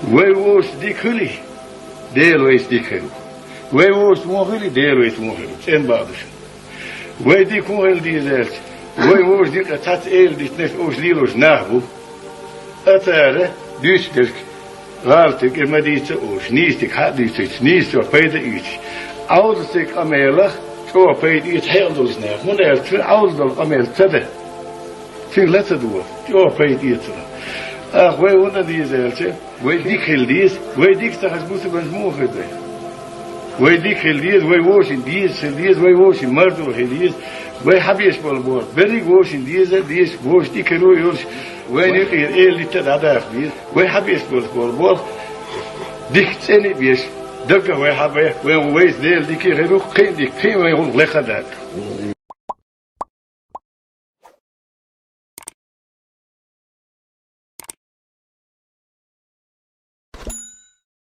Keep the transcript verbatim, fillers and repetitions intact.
Вай вовшашца дика хилий, Дела вайца дика хир ву. Вай вовшашца вон хилий, Дела вайца вон хир ву. ЦӀена бакъ ду шуна. Вай дика хӀун хила деза аьлча, вай вовшашца дика цхьацца эла дитинарш уж лелош нах бу. Ткъа цара дуьйцуш дерг гӀалатиг ма дийца уж, нийсатиг хьа а дуьйцуьйтуш, нийсачох пайда а оьцуш. Ӏовдалча къамелах чӀогӀа пайда оьцу хьекъал долчу наха, хӀунда аьлча цуьнан Ӏовдал долу къамел ца дан. Цуьнан ла ца догӀу, чӀогӀа пайда оьцу. Ах, вай хӀунда деза аьлча, вай дика хила деза, вай дика ца хилча, бусалбанаш муха хир ду? Вай дика хила деза, вай вовшийн дезаш хила деза, вай вовшийн марзо хила деза, вай хьабеш болу болх берриг вовшийн деза, дезаш, вовшийн дика хир ву йолуш, вайна юкъера эла дитта а дӀадаха деза, вай хьабеш болу болу болх дика цӀена а беш, даггара вай хьабе, вай вайца Дела дика а хир ву, кхин а дика, кхин а вай гӀуллакх лекха а даккха.